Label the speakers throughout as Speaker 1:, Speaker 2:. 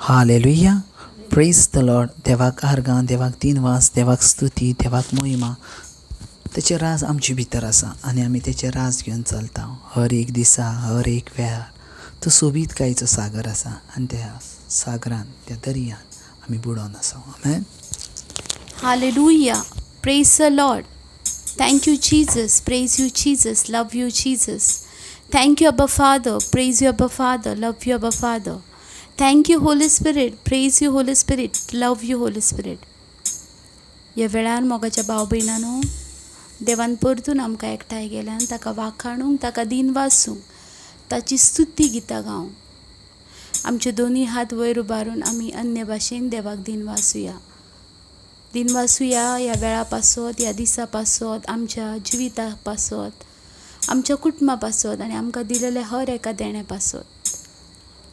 Speaker 1: Hallelujah, प्रेज the Lord. देवाक आर्गां, देवाक दिनवास, देवाक स्तुती, देवाक मोहिमा. तेचें राज आमचे भितर आसा आनी आमी तेचें राज घेवन चलता हर एक दिसा, हर एक वेळार. तो सोबीतकायेचो सागर आसा आनी त्या सागरान, त्या दर्यान आमी बुडोन आसा. आमेन.
Speaker 2: Hallelujah. Praise the Lord. Thank you, Jesus. Praise you, Jesus. Love you, Jesus. Thank you, Abba Father. Praise you, Abba Father. Love you, Abba Father. Thank you, Holy Spirit. Praise you, Holy Spirit. Love you, Holy Spirit. ह्या वेळार मोगाच्या भाव भयणांनो, देवान परतून आमकां एकठांय गेल्यान ताका वाखाणूंक, ताका दिनवासूंक, ताची स्तुती गितां गावंक. आमचे दोनूय हात वयर उबारून आमी अन्य भाशेन देवाक दिनवासुया. दिनवासुया ह्या वेळा पासत, ह्या दिसा पासत, आमच्या जिविता पासत, आमच्या कुटुंबा पासत आनी आमकां दिलेल्या हर एका देण्या पासत.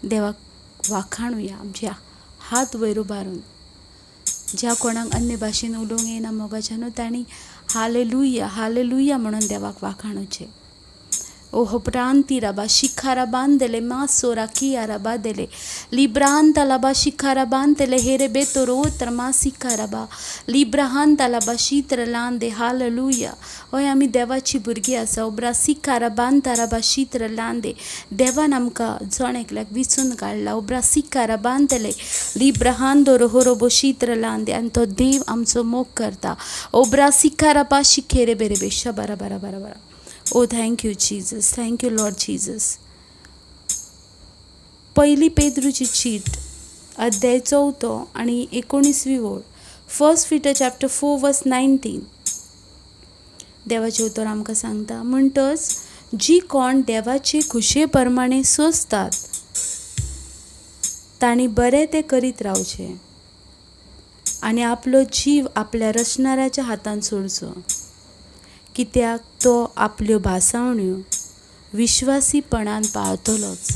Speaker 2: देवाक वाखाणुया आमच्या हात वयर उबारून. ज्या कोणाक अन्य भाशेन उलोवंक येना मोगाच्या न्हू, तांणी हालेलुया हालेलुया म्हणून देवाक वाखाणुचें. ओ होप्रांती राबा शिखारा बांदले मासोरा कियारा बादले लिब्रांत लाबा शिखारा बांदले हेरे बेतोरो मा सिखाराबा लिब्राहांत लाबा शीत्र लांदे. हालेलुया. हय, आमी देवाची भुरगीं आसा. ओब्रा सिखारा बांदताराबा शीत्र लांदे. देवान आमकां जण एकल्याक विचून काडला. ओब्रा सिखारा बांदले लिब्राहांदोरो होरोबो शीत्र लांदे. आनी तो देव आमचो मोग करता. ओब्रा सिखारा पा शिखेरे बेरे बेशा बारा बारा बारा बारा. Oh, thank you Jesus, thank you Lord Jesus. पयली पेद्रूची चीट, अध्याय 4 आनी 19वी ओळ. First Peter chapter 4 verse 19. देवाचें उतर आमकां सांगता, म्हणटच जी कोण देवाचे खुशे प्रमाणे सोंसतात तांणी बरें तें करीत रावचें आनी आपलो जीव आपल्या रचणाऱ्याच्या हातान सोडचो, कित्याक तो आपल्यो भासावण्यो विश्वासीपणान पाळतलोच.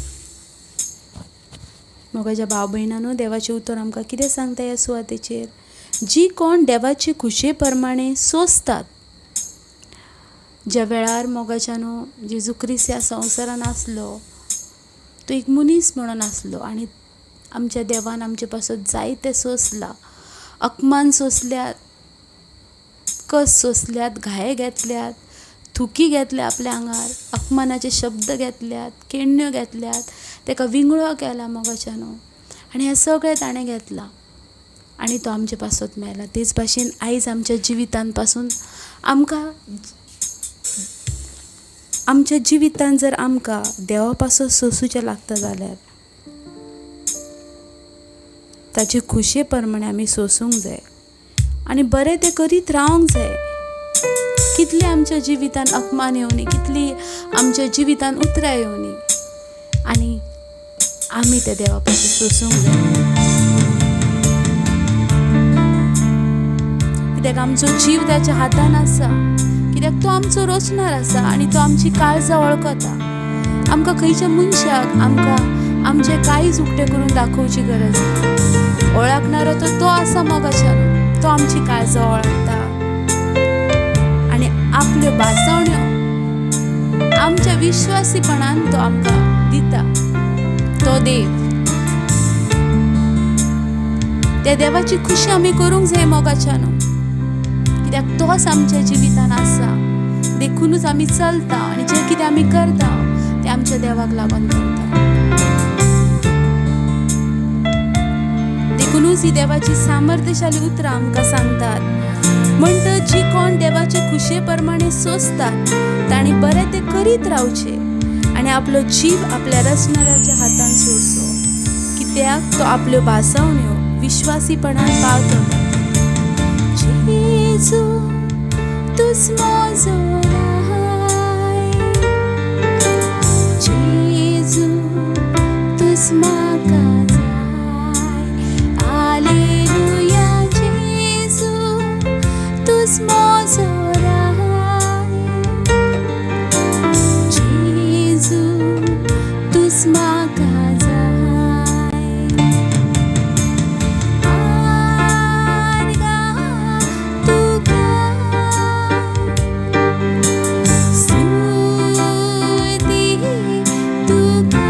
Speaker 2: मोगाच्या भाव भयणांनो, देवाचें उतर आमकां कितें सांगता ह्या सुवातेचेर? जी कोण देवाचे खुशे प्रमाणे सोंसतात. ज्या वेळार मोगाच्यानो जेजू क्रिस्त ह्या संवसारान आसलो, तो एक मनीस म्हणून आसलो आनी आमच्या देवान आमचे पासत जायते सोंसला. अपमान सोंसल्यात, कस सोंसल्यात, घाये घेतल्यात, थुकी घेतल्या आपल्या आंगार, अपमानाचे शब्द घेतल्यात, केण्ण्यो घेतल्यात, ताका विंगळो केला मोगाच्यानो. आनी हें सगळें ताणें घेतलां आनी तो आमचे पासत मेला. तेच भाशेन आयज आमच्या जिवितान पासून आमकां, आमच्या जिवितान जर आमकां देवा पासत सोंसूचें लागता जाल्यार ताचे खुशे प्रमाणे आमी सोंसूंक जाय आनी बरें तें करीत रावंक जाय. कितली आमच्या जिवितान अपमान येवनी, कितली आमच्या जिवितान उतरां येवनी, आनी आमी त्या देवा पासून सोंसूंक जाय. कित्याक आमचो जीव ताच्या हातान आसा, कित्याक तो आमचो रचणार आसा आनी तो आमची काळजां वळखता. आमकां खंयच्या मनशाक आमकां आमचें काळीज उक्तें करून दाखोवची गरज ना. वळखणारो तो तो आसा मोगाच्यानो, तो आमची काळजां वळखता आनी आपल्यो भासावण्यो आमच्या विश्वासीपणान तो आमकां दिता. तो देव, त्या देवाची खुशी आमी करूंक जाय मोगाच्यानो, कित्याक तोच आमच्या जिवितान आसा. देखुनूच आमी चलता आनी जें कितें आमी करता तें आमच्या देवाक लागून करता. देखुनूच ही देवाची सामर्थ्यशाली उतरां आमकां सांगतात, म्हणटच जी कोण देवाचे खुशे प्रमाणे सोंसतात तांणी बरें तें करीत रावचें आनी आपलो जीव आपल्या रचणाऱ्याच्या हातान सोडचो, कित्याक तो आपल्यो भासावण्यो विश्वासीपणान पावतलो. जेजू तूच म्हजो राय, जेजू तूच म्हाका जाय. हालेलुया, जेजू तूच म्हजो राय, जेजू तूच म्हाका जाय. आर्गां तुका, स्तुती तुका,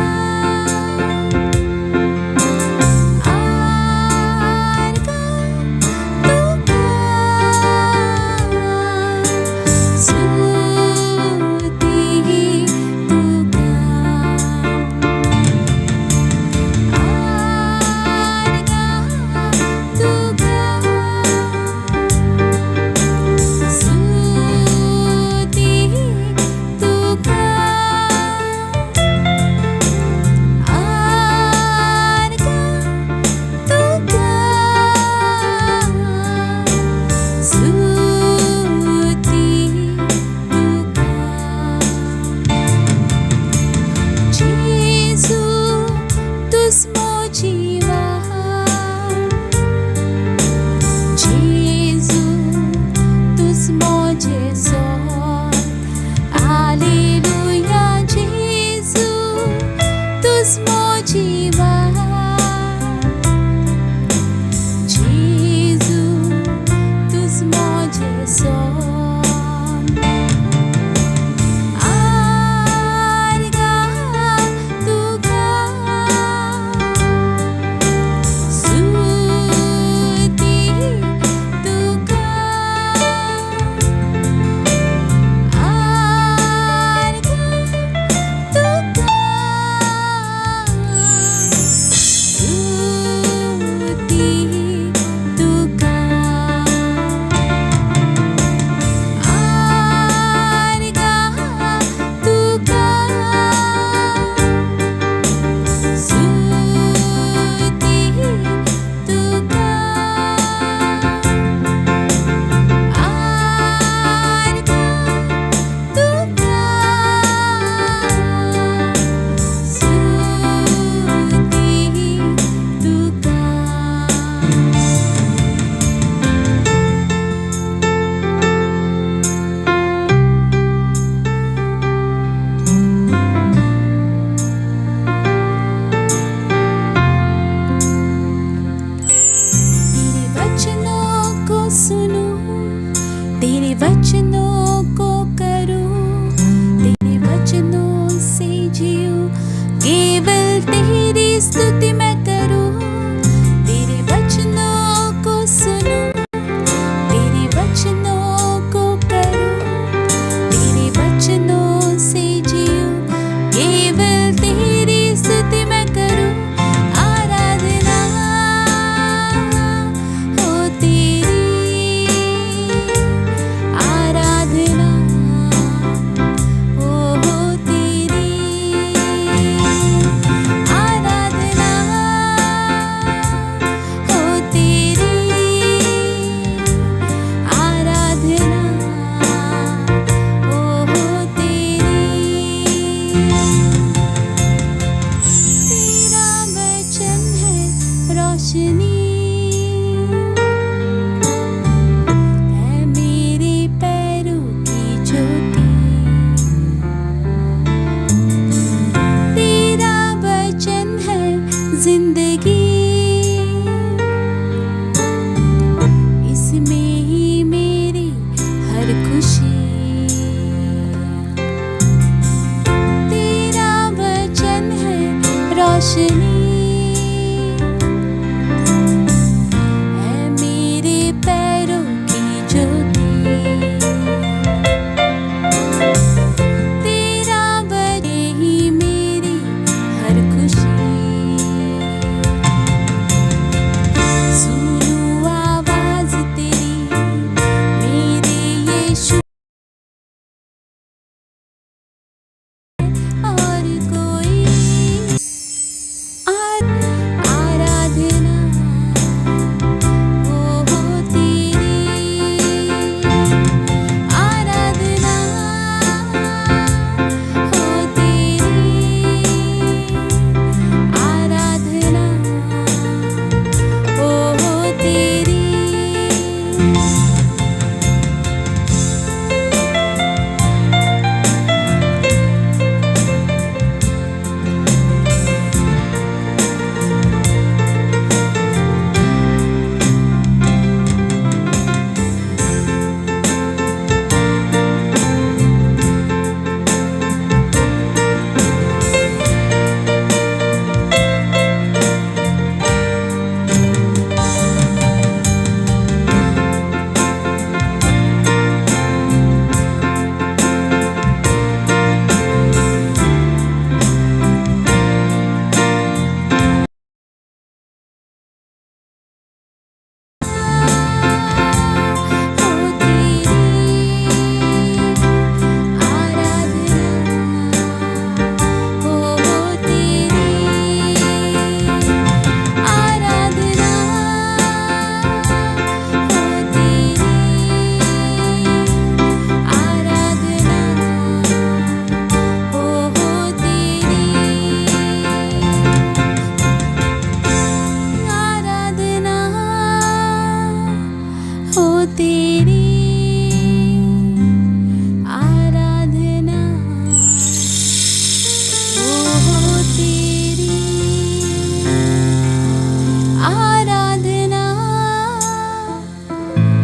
Speaker 2: आराधना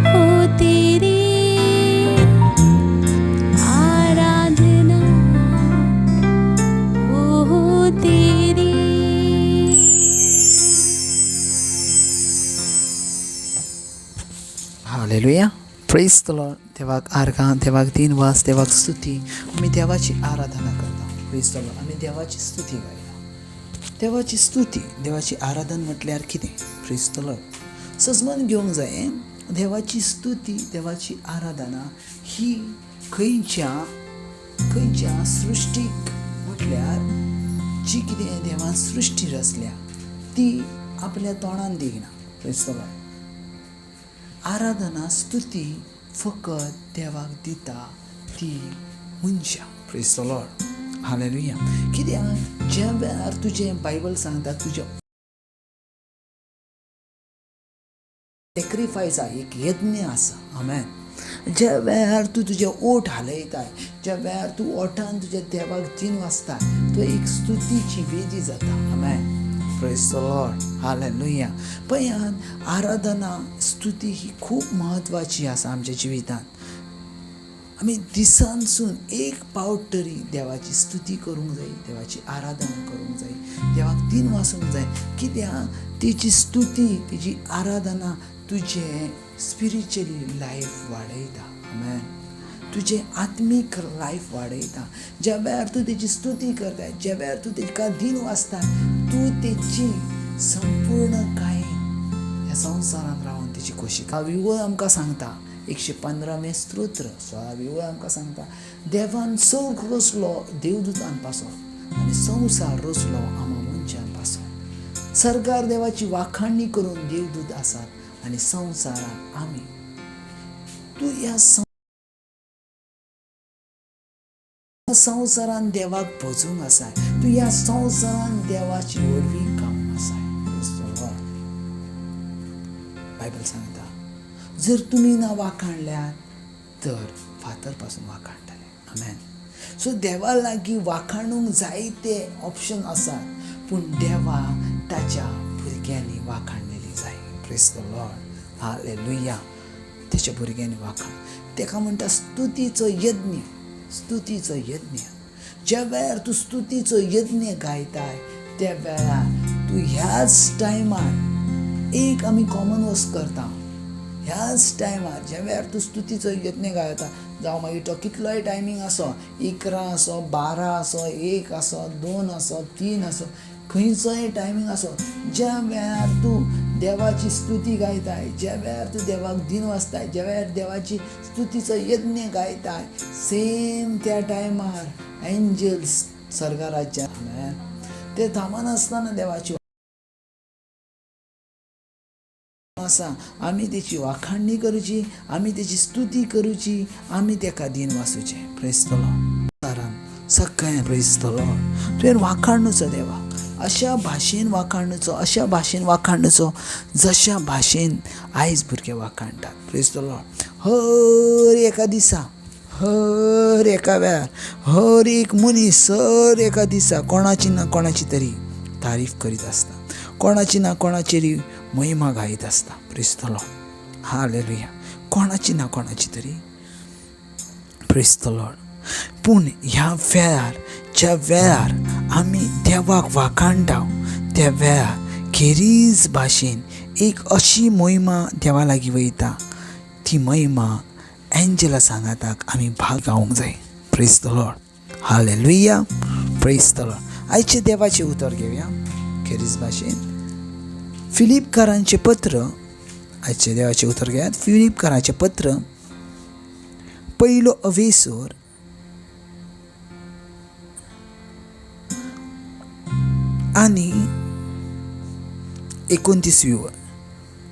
Speaker 2: हो तेरी, आराधना हो तेरी.
Speaker 1: हालेलुया, प्रेज the Lord. देवाक आर्गां, देवाक दिनवास, देवाक स्तुती. आमी देवाची आराधना करता. प्रेज the Lord. आमी देवाची स्तुती गायता. देवाची स्तुती, देवाची आराधन म्हटल्यार कितें? Praise the Lord. सजमन घेवंक जाय, देवाची स्तुती, देवाची आराधना ही खंयच्या खंयच्या सृश्टीक म्हटल्यार जी कितें देवान सृश्टी रचल्या ती आपल्या तोंडान दिना. Praise the Lord. आराधना, स्तुती फकत देवाक दिता ती मनशां. Praise the Lord. Hallelujah. कित्याक ज्या वेळार तुजें बायबल सांगता तुजें सेक्रिफायस आसा, एक यज्ञ आसा. आमेन. ज्या वेळार तूं तुजे ओठ हालयताय, ज्या वेळार तूं ओठान तुज्या देवाक दिन वाचता, तो एक स्तुतीची वेदी जाता. आमेन. Praise the Lord. Hallelujah. पळयात, आराधना, स्तुती ही खूब म्हत्वाची आसा आमच्या जिवितांत. आमी दिसांसून एक पावट तरी देवाची स्तुती करूंक जाय, देवाची आराधना करूंक जाय, देवाक दिन वाचूंक जाय. कित्याक तेजी स्तुती, तेजी आराधना तुजें स्पिरिच्युअली लायफ वाडयता. आमेन. तुजें आत्मीक लायफ वाडयता. ज्या वेळार तूं तेजी स्तुती करता, ज्या वेळार तूं तेका दिन वाचता, तूं तेजी संपूर्ण कांय ह्या संवसारांत रावन तेजी खोशी. विवळ आमकां सांगता, 115वें स्तोत्र 16वी ओळ आमकां सांगता, देवान सर्ग रचलो देवदूतान पासो आनी संवसार रचलो आमा मनशान पासो. सरकार देवाची वाखाणणी करून देवदूत आसात आनी संवसाराक आमी. तूं ह्या संवसारान देवाक भजूंक आसाय, तूं ह्या संवसारान देवाची व्हडवी गावंक आसाय. बायबल सांगता, जर तुमी ना वाखाणल्यार तर फातर पासून वाखाणटले. आमेन. सो देवा लागीं वाखाणूंक जायते ऑप्शन आसात, पूण देवा ताच्या भुरग्यांनी वाखाणलेली जाय. Praise the Lord. Hallelujah. तेच्या भुरग्यांनी वाखाण, तेका म्हणटा स्तुतीचो यज्ञ. स्तुतीचो यज्ञ. ज्या वेळार तूं स्तुतीचो यज्ञ गायताय त्या वेळार तूं ह्याच टायमार एक आमी कॉमन वस्त करता. ह्याच टायमार ज्या वेळार तूं स्तुतीचो यज्ञ गायता, जावं मागीर तो कितलोय टायमींग आसो, 11 आसो, 12 आसो, 1 आसो, 2 आसो, 3 आसो, खंयचोय टायमींग आसो, ज्या वेळार तूं देवाची स्तुती गायताय, ज्या वेळार तूं देवाक दिन वाचताय, ज्या वेळार देवाची स्तुतीचो यज्ञ गायताय, सेम त्या टायमार एंजल्स स्वर्गाराज्या ते थांबनासतना देवाची आसा. आमी तेची वाखाणणी करची, आमी तेची स्तुती करूची, आमी तेका दिन वाचूचें. Praise the Lord. सगळें प्रेज the Lord. तुवें वाखाणचो देवाक, अशा भाशेन वाखाणचो, अशा भाशेन वाखाणचो जशा भाशेन आयज भुरगे वाखाणटात. Praise the Lord. हर एका दिसा, हर एका वेळार, हर एक मनीस हर एका दिसा कोणाची ना कोणाची तरी तारीफ करीत आसता, कोणाची ना कोणाची महिमा गायत आसता. Praise the Lord. Hallelujah. कोणाची ना कोणाची तरी. Praise the Lord. पूण ह्या वेळार, ज्या वेळार आमी देवाक वाखाणटा त्या वेळार खेरीज भाशेन एक अशी महिमा देवा लागीं वयता, ती महिमा एंजला सांगाताक आमी भाग गावंक जाय. Praise the Lord. Hallelujah. Praise the Lord. आयचें देवाचें उतर घेवया खेरीज भाशेन. फिलिपकारांचें पत्र, आयचें देवाचें उतर घेयात. फिलिपकारांचें पत्र, पयलो अवेसोर आनी 29वी ओळ.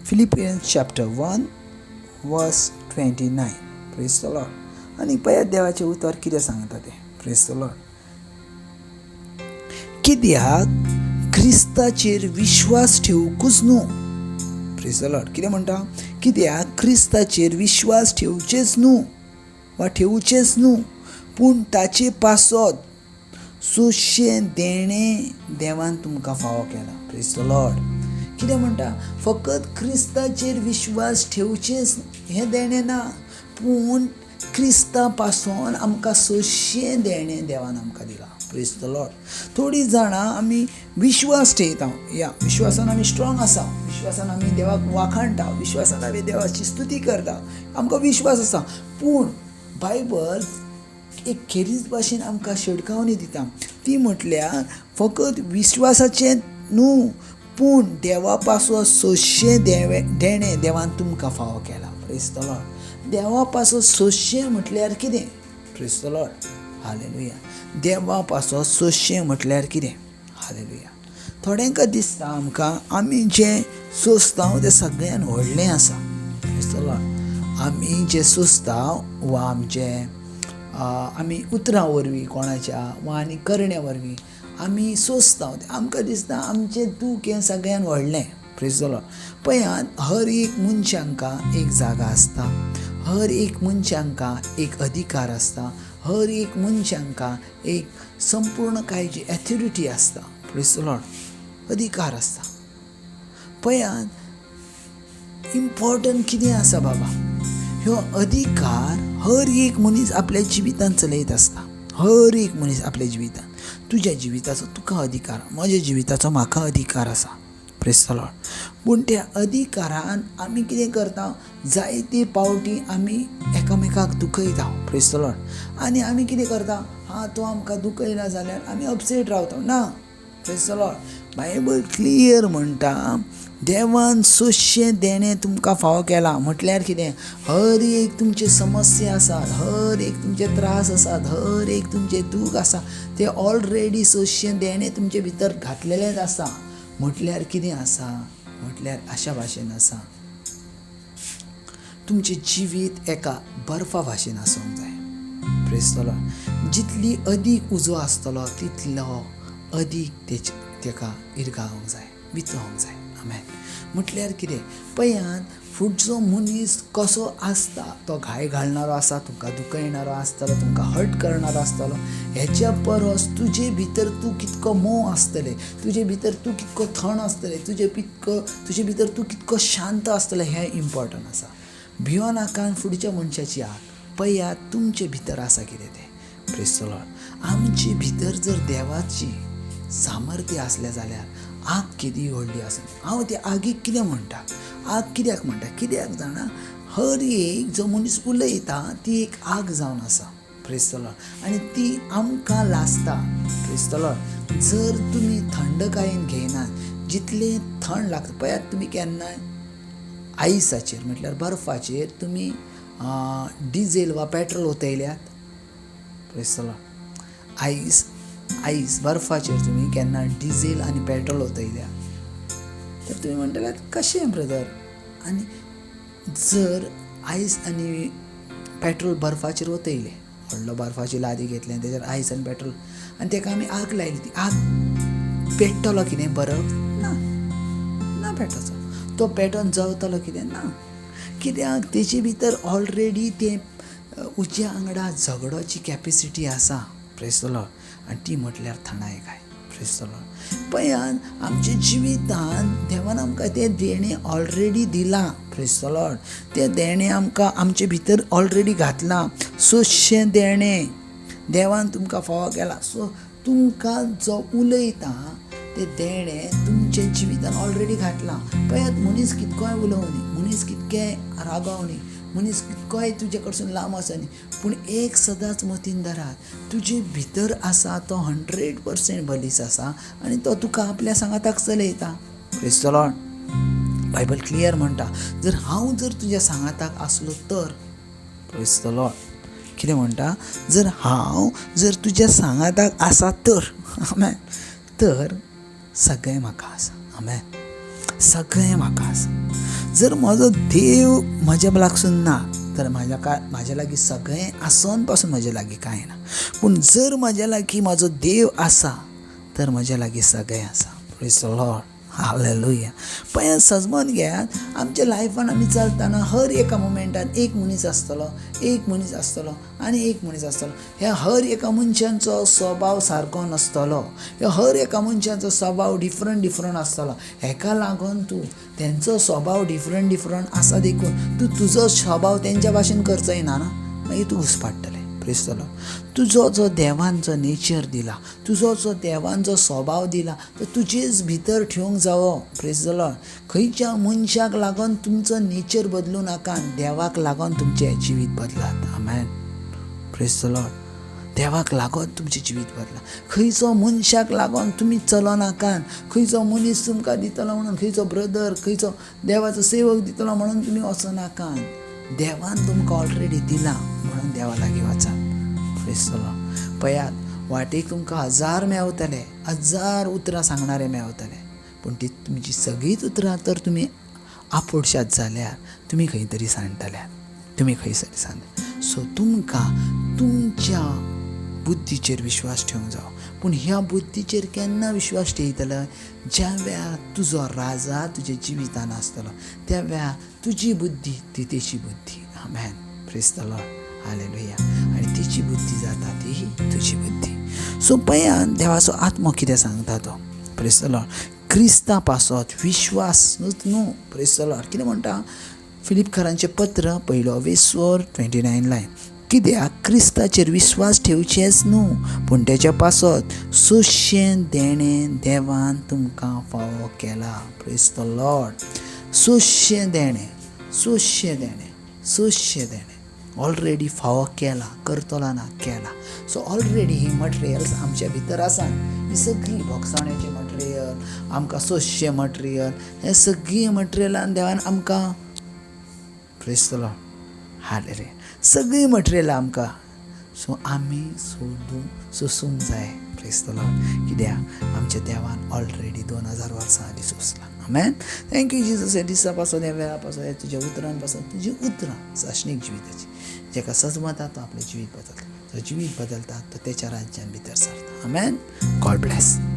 Speaker 1: Philippians chapter 1 verse 29. Praise the Lord. आनी पळयात देवाचें उतर कितें सांगता तें. Praise the Lord. कित्याक क्रिस्ताचेर विश्वास ठेवूंकूच न्हू. Praise the Lord. कितें म्हणटा? कित्याक क्रिस्ताचेर विश्वास ठेवचेच न्हू वा ठेवचेच न्हू, पूण ताचे पासत सोंशें देणें देवान तुमकां फावो केलां. Praise the Lord. कितें म्हणटा? फकत क्रिस्ताचेर विश्वास ठेवचें हें देणें ना, पूण क्रिस्ता पासून आमकां सोंशें देणें देवान आमकां दिलां. Praise the Lord. थोडीं जाणां आमी विश्वास ठेयता, या विश्वासान आमी स्ट्रॉंग आसा, विश्वासान आमी देवाक वाखाणटा, विश्वासान आमी देवाची स्तुती करता, आमकां विश्वास आसा. पूण बायबल एक खेरीज भाशेन आमकां शिडकावणी दिता, ती म्हटल्यार फकत विश्वासाचें न्हू, पूण देवा पासून सोंशें देणें देवान तुमकां फावो केलां. Praise the Lord. देवा पासून सोंशें म्हटल्यार कितें? Praise the Lord. Hallelujah. देवा पासून सोंशें म्हटल्यार कितें? हालेलुया. थोड्यांकां दिसता आमकां आमी जें सोंसता तें सगळ्यान व्हडलें आसा. Praise the Lord. आमी जें सोंसता वा आमचें आमी उतरां वरवीं कोणाच्या वा आनी करण्या वरवीं आमी सोंसता, आमकां दिसता आमचें दूख हें सगळ्यान व्हडलें. Praise the Lord. पळयात, हर एक मनशांकां एक जागा आसता, हर एक मनशांकां एक अधिकार आसता, हर एक मनशांकां एक संपूर्ण काय जी एथॉरिटी आसता. Praise the Lord. अधिकार आसता. पळयात, इम्पॉर्टंट कितें आसा बाबा, ह्यो अधिकार हर एक मनीस आपल्या जिवितान चलयत आसता. हर एक मनीस आपल्या जिवितान, तुज्या जिविताचो तुका अधिकार, म्हज्या जिविताचो म्हाका अधिकार आसा. Praise the Lord. पूण त्या अधिकारान आमी कितें करता, जायते पावटी आमी एकामेकाक दुखयता. Praise the Lord. आनी आमी कितें करता, हा तो आमकां दुखयला जाल्यार आमी अपसेट रावता. ना. Praise the Lord. Bible clear म्हणटा, देवान सोंशें देणें तुमकां फावो केलां. म्हटल्यार कितें? हर एक तुमची समस्या आसात, हर एक तुमचे त्रास आसात, हर एक तुमचें दूख आसा, तें ऑलरेडी सोंशें देणें तुमचे भितर घातलेलेंच आसा. म्हटल्यार कितें आसा? म्हटल्यार अशा भाशेन आसा, तुमचें जिवीत एका बर्फा भाशेन आसूंक जाय. Praise the Lord. जितली अदीक उजो आसतलो तितलो अदीक तेका इरगावंक जाय, वितळोंक जाय. आमेन. म्हटल्यार कितें? पळयात, फुडचो मनीस कसो आसता, तो घाय घालणारो आसा, तुमकां दुखयणारो आसतलो, तुमकां हर्ट करणारो आसतलो, हेच्या परस तुजे भितर तूं कितको मोव आसतलें, तुजे भितर तूं कितको थंड आसतलें, तुजे भितर तूं कितको शांत आसतलें, हें इम्पॉर्टंट आसा. भियोनाका फुडच्या मनशाची आग. पळयात तुमचे भितर आसा कितें तें. Praise the Lord. आमचे भितर जर देवाची सामर्थ्य आसलें जाल्यार आग केदी व्हडली आसा. हांव ते आगीक कितें म्हणटा, आग कित्याक म्हणटा, कित्याक जाणा, हर एक जो मनीस उलयता ती एक आग जावन आसा. Praise the Lord. आनी ती आमकां लासता. Praise the Lord. जर तुमी थंडकायेन घेयनात, जितलें थंड लागता, पळयात तुमी केन्नाय आयसाचेर म्हटल्यार बर्फाचेर तुमी डिझेल वा पेट्रोल ओतयल्यात. Praise the Lord. आयस बर्फाचेर तुमी केन्ना डिझेल आनी पेट्रोल ओतयल्या तर तुमी म्हणटले कशें ब्रदर? आनी जर आयस आनी पेट्रोल बर्फाचेर ओतयलें, व्हडलो बर्फाची लादी घेतली आनी तेजेर आयस आनी पेट्रोल आनी तेका आमी आग लायली, ती आग पेट्टलो कितें बर्फ? ना, ना पेटोचो. तो पेटोन जळतलो कितें? ना. कित्याक तेजे भितर ऑलरेडी तें उज्या वांगडा झगडोची कॅपेसिटी आसा. Praise the Lord. आनी ती म्हटल्यार थंडाय काय. Praise the Lord. पळयात, आमच्या जिवितान देवान आमकां तें देणें ऑलरेडी दिलां. Praise the Lord. तें देणें आमकां आमचे भितर ऑलरेडी घातलां. सोंशें देणें देवान तुमकां फावो केलां. सो तुमकां जो उलयता तें देणें तुमच्या जिवितान ऑलरेडी घातलां. पळयात, मनीस कितकोय उलोवनी, मनीस कितकें रागावनी, मनीस कितकोय तुजे कडसून लांब आसनी, पूण एक सदांच मतीन धरात, तुजे भितर आसा तो 100% बलीस आसा आनी तो तुका आपल्या सांगाताक चलयता. Praise the Lord. Bible clear म्हणटा, जर हांव जर तुज्या सांगाताक आसलो तर. Praise the Lord. कितें म्हणटा? जर हांव जर तुज्या सांगाताक आसा तर, आमेन, तर सगळें म्हाका आसा. आमेन. सगळें म्हाका आसा. जर म्हजो देव म्हज्या लागसून ना तर म्हाज्या लागीं सगळें आसून पासून म्हज्या लागीं कांय ना. पूण जर म्हज्या लागीं म्हजो देव आसा तर म्हज्या लागीं सगळें आसा. Praise the Lord. Hallelujah. पळयात सजमन घेयात, आमच्या लायफान आमी चलतना हर एका मुमेंटान एक मनीस आसतलो, एक मनीस आसतलो आनी एक मनीस आसतलो. ह्या हर एका मनशांचो स्वभाव सारको नासतलो, ह्या हर एका मनशांचो स्वभाव डिफरंट डिफरंट आसतलो. हेका लागून तूं तेंचो स्वभाव डिफरंट डिफरंट आसा देखून तूं तुजो स्वभाव तेंच्या भाशेन करचोय ना ना, मागीर तूं घुसपाडटलें. Praise the Lord. तुजो जो देवान जो नेचर दिला, तुजो जो देवान जो स्वभाव दिला तो तुजेच भितर ठेवंक जावो. Praise the Lord. खंयच्या मनशाक लागून तुमचो नेचर बदलूं नाका, देवाक लागून तुमचें जिवीत बदलात. आमेन. Praise the Lord. देवाक लागून तुमचें जिवीत बदला. खंयचो मनशाक लागून तुमी चलो नाका, खंयचो मनीस तुमकां दितलो म्हणून, खंयचो ब्रदर, खंयचो देवाचो सेवक दितलो म्हणून तुमी वचनाका. देवान तुमकां ऑलरेडी दिला म्हणून देवा लागीं वचात. Praise the Lord. पळयात, वाटेक तुमकां हजार मेवतले, हजार उतरां सांगणारे मेवतले, पूण ती तुमची सगळींच उतरां तर तुमी आपोडशात जाल्यार तुमी खंय तरी सांडटल्यात, तुमी खंय तरी सांडटले. सो तुमकां तुमच्या बुद्धीचेर विश्वास ठेवंक जावो. पूण ह्या बुद्धीचेर केन्ना विश्वास ठेयतलो? ज्या वेळार तुजो राजा तुज्या जिवितान आसतलो त्या वेळार तुजी बुद्धी ती तेची बुद्धी. आमेन. Praise the Lord. हालेलुया. आनी तेची बुद्धी जाता ती तुजी बुद्धी. सो पळयात देवाचो आत्मो कितें सांगता तो. Praise the Lord. क्रिस्ता पासत विश्वास न्हू. Praise the Lord. कितें म्हणटा? फिलिपकारांचें पत्र पयलो वेसोर 29 लायन. कित्याक क्रिस्ताचेर विश्वास ठेवचेच न्हू, पूण तेच्या पासत सोंशें देणें देवान तुमकां फावो केला. Praise the Lord. सोंशें देणें, सोंशें देणें, सोंशें देणें ऑलरेडी फावो केला, करतलो ना, केला. सो ऑलरेडी ही मटेरियल्स आमच्या भितर आसा. ही सगळी भोगसाण्याचें मटेरियल, आमकां सोंशें मटेरियल, हें सगळीं मटेरियलान देवान आमकां. Praise the Lord. हालेलुया. सगळीं मटेरियलां आमकां. सो आमी सोदूं सोसूंक जाय. Praise the Lord. कित्याक आमच्या देवान ऑलरेडी 2000 वर्सां आदीं सोंसलां. आमेन. Thank you Jesus. ह्या दिसा पासत, ह्या वेळा पासत, ह्या तुज्या उतरान पासत, तुजी उतरां सासणीक जिविताची, जेका सजमता तो आपलें जिवीत बदलता, जो जिवीत बदलता तो तेच्या राज्यान भितर सरता. आमेन. God bless.